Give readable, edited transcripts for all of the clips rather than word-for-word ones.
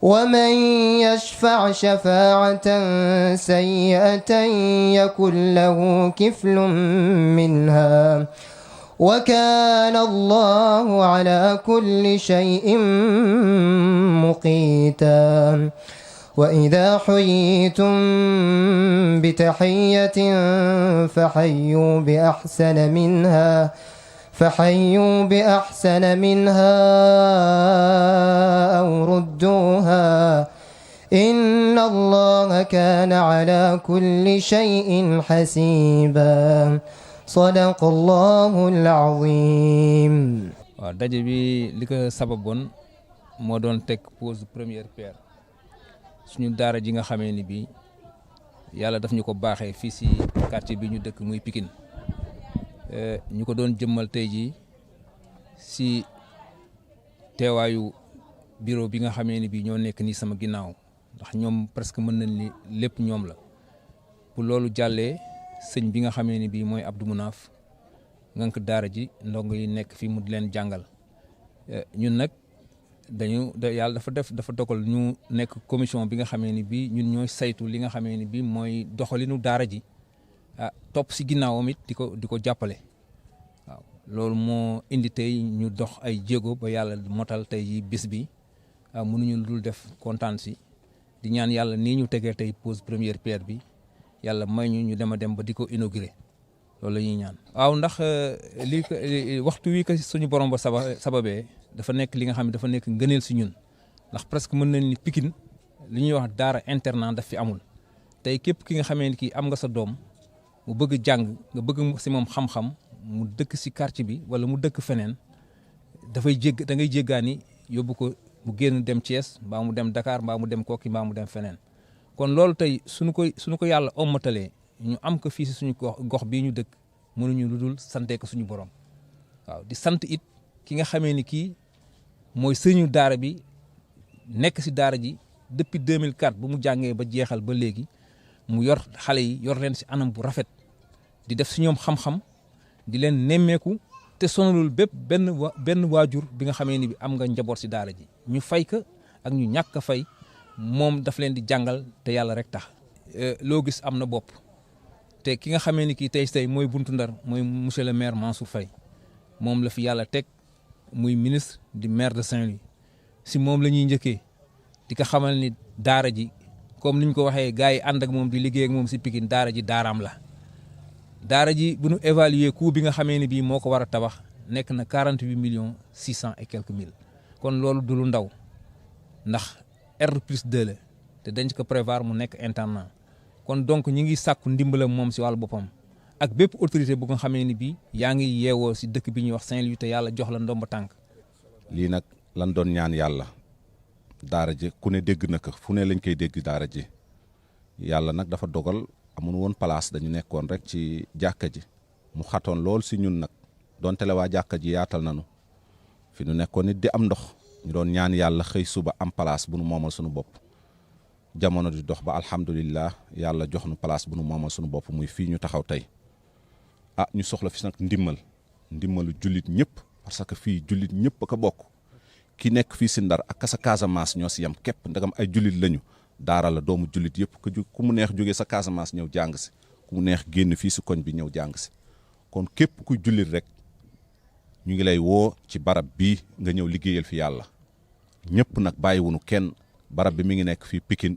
ومن يشفع شفاعة سيئة يكن له كفل منها وكان الله على كل شيء مقيتا وإذا حييتم بتحية فحيوا بأحسن منها أو ردوها إن الله كان على كل شيء حسيبا صدق الله العظيم. daje bi li ko sababoon moo doon teg pose première pierre suñu daara ji nga xamee ni bi yàlla daf ñu ko baaxee fii si quartier bi ñu dëkk muy Pikine ñu ko doon jëmmal tey jii si teewaayu bureau bi nga xamee ni bi ñoo nekk nii sama ginnaaw ndax ñoom presque mën nañ ni lépp ñoom la bu loolu jàllee sëñ bi nga xamee ni bii mooy Abdou Mounaaf ngank daara ji ndongo yi nekk fii mu di leen jàngal ñun nag yàlla dafa dogal ñu nekk commission bi nga xamee ni bii ñun ñooy saytu li nga xamee ni bii mooy doxalinu daara ji topp si ginnaawam it di ko jàppale waaw loolu moo indi tey ñu dox ay jéego ba yàlla motal tey yi bis bi mënuñu dul def kontaan si di ñaan yàlla nii ñu tegee tey pose première pierre bi yàlla may ñu dem ba di ko inauguré loolu la ñuy ñaan. waaw ndax waxtu wi ko suñu borom ba sababee dafa nekk li nga xam ne dafa nekk ngëneel si ñun ndax presque mën nañ ni Pikine li ñuy wax daara internat daf fi amul tey képp ki nga xamee ni kii am nga sa doom mu bëgg jàng nga bëgg si moom xam-xam mu dëkk si quartier bi wala mu dëkk feneen da ngay jéggaani yóbbu ko mu génn dem Thiès mbaa mu dem Dakar mbaa mu dem Koki mbaa mu dem feneen. kon loolu tey suñu ko yàlla ommatalee ñu am ko fii si suñu gox bii ñu dëkk mënuñu lu dul sante ko suñu borom waaw di sant it ki nga xamee ni kii mooy sëñu daara bi nekk si daara ji depuis 2004 bu mu jàngee ba jeexal ba léegi mu yor xale yi yor leen si anam bu rafet di def si ñoom xam-xam di leen nemmeeku te sonalul benn waajur bi nga xamee ni bi am nga njaboot si daara ji ñu fay ko ak ñu ñàkk a fay moom daf leen di jàngal te yàlla rek tax loo gis am na bopp te ki nga xamee ni kii tey mooy buntu Ndar mooy monsieur le maire Mansour Faye moom la fi yàlla teg muy ministre di maire de Saint-Louis si moom la ñuy njëkkee di ko xamal ni daara ji comme ni ñu ko waxee gars yi ànd ak moom di liggéey ak moom si Pikine daara ji daaraam la daara ji bu ñu évaluer coût bi nga xamee ni bii moo ko war a tabax nekk na 48 600 et quelques mille kon loolu du lu ndaw ndax R+2 la te dañ ko prévoir mu nekk internat kon donc ñi ngi sàkku ndimbalam moom si wàllu boppam ak bépp autorité bu nga xamee ni bii yaa ngi yeewoo si dëkk bi ñuy wax Saint-Louis te yàlla jox la ndomba tànk. lii nag lan doon ñaan yàlla daara ji ku ne dégg na ko fu ne lañ koy dégg daara ji yàlla nag dafa dogal amun woon place dañu nekkoon rek ci jàkka ji mu xatoon lool si ñun nag donte la waa jàkka ji yaatal nañu fi nu nekkoon nit di am ndox ñu doon ñaan yàlla xëy suba am place bu nu moomal suñu bopp jamono di dox ba alhamdulillah yàlla jox nu place bu nu moomal suñu bopp muy fii ñu taxaw tey ñu soxla fi nag ndimmalu jullit ñëpp parce que fii jullit ñëpp a ko bokk ki nekk fii si Ndar ak sa Casamance ñoo si yem képp ndagam ay jullit lañu daara la doomu jullit yëpp ku mu neex jógee sa Casamance ñëw jàng si ku mu neex génn fii si koñ bi ñëw jàng si kon képp kuy jullit rek ñu ngi lay woo ci barab bii nga ñëw liggéeyal fi yàlla ñëpp nag bàyyiwunu kenn barab bi mi ngi nekk fii Pikine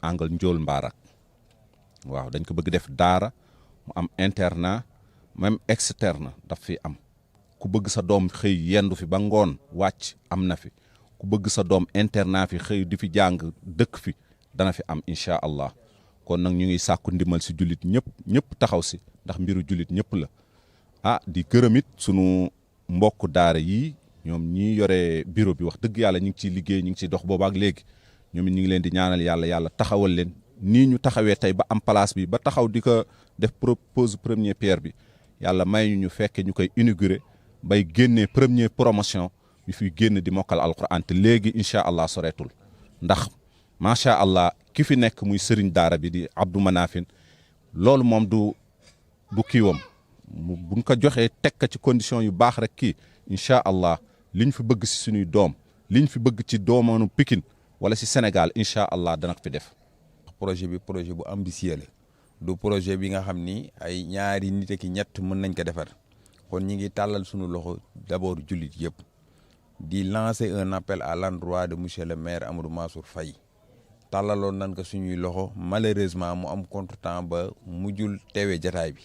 angle Njool Mbaarak waaw dañ ko bëgg def daara mu am internat même externe daf fi am ku bëgg sa doom xëy yendu fi ba ngoon wàcc am na fi ku bëgg sa doom internat fi xëy di fi jàng dëkk fi dana fi am incha allah kon nag ñu ngi sàkku ndimbal si jullit ñëpp taxaw si ndax mbiru jullit ñëpp la di gërëm it sunu mbokk daara yi ñoom ñi yore bureau bi wax dëgg yàlla ñu ngi ciy liggéey ñu ngi ciy dox boobaak léegi ñoom it ñu ngi leen di ñaanal yàlla taxawal leen nii ñu taxawee tey ba am place bi ba taxaw di ko def propose première pierre bi yàlla may ñu fekke ñu koy inaugurer bay génnee première promotion bi fi génn di mokkal alquran te léegi incha allah soreetul ndax macha allah ki fi nekk muy sëriñ daara bi di Abdou Manafin loolu moom du kiiwam buñ ko joxee teg ko ci condition yu baax rek kii incha allah liñ fi bëgg si suñuy doom liñ fi bëgg ci doomaanu Pikine wala si Sénégal incha allah dana ko fi def. projet bi projet bu ambitieux la du projet bi nga xam ni ay ñaari nit ak ñett mën nañ ko defar kon ñi ngi tàllal suñu loxo d'abord jullit yëpp di lancer un appel à l'endroit de monsieur le maire Amadou Mansour Faye tàllaloon nañ ko suñuy loxo malheureusement mu am contretemps ba mujjul teewee jataay bi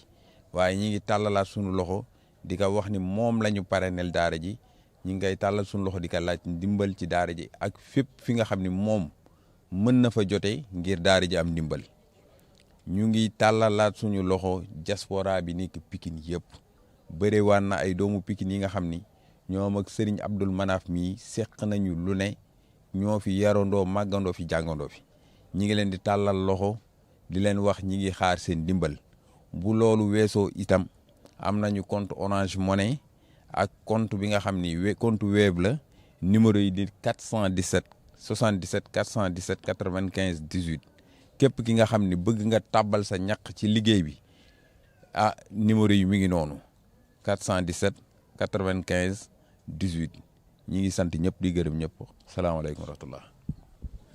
waaye ñi ngi tàllalaat suñu loxo di ko wax ni moom la ñu parrainel daara ji ñi ngay tàllal suñu loxo di ko laaj ndimbal ci daara ji ak fépp fi nga xam ni moom mën na fa jote ngir daara ji am ndimbal ñu ngi tàllalaat suñu loxo diaspora bi nekk Pikine yëpp bëre waan na ay doomu Pikine yi nga xam ni ñoom ak Serigne Abdoul Manaf mii seq nañu lu ne ñoo fi yarandoo màggandoo fi jàngandoo fi ñi ngi leen di tàllal loxo di leen wax ñi ngi xaar seen ndimbal bu loolu weesoo itam am nañu compte Orange Money ak compte bi nga xam ni compte Wave la numéro yi di 417 77 417 95 18 képp ki nga xam ni bëgg nga tàbbal sa ñaq ci liggéey bi numéro yi mi ngi noonu 417 95 18 ñi ngi sant ñëpp di gërëm ñëpp salaamaaleykum wa rahmatullah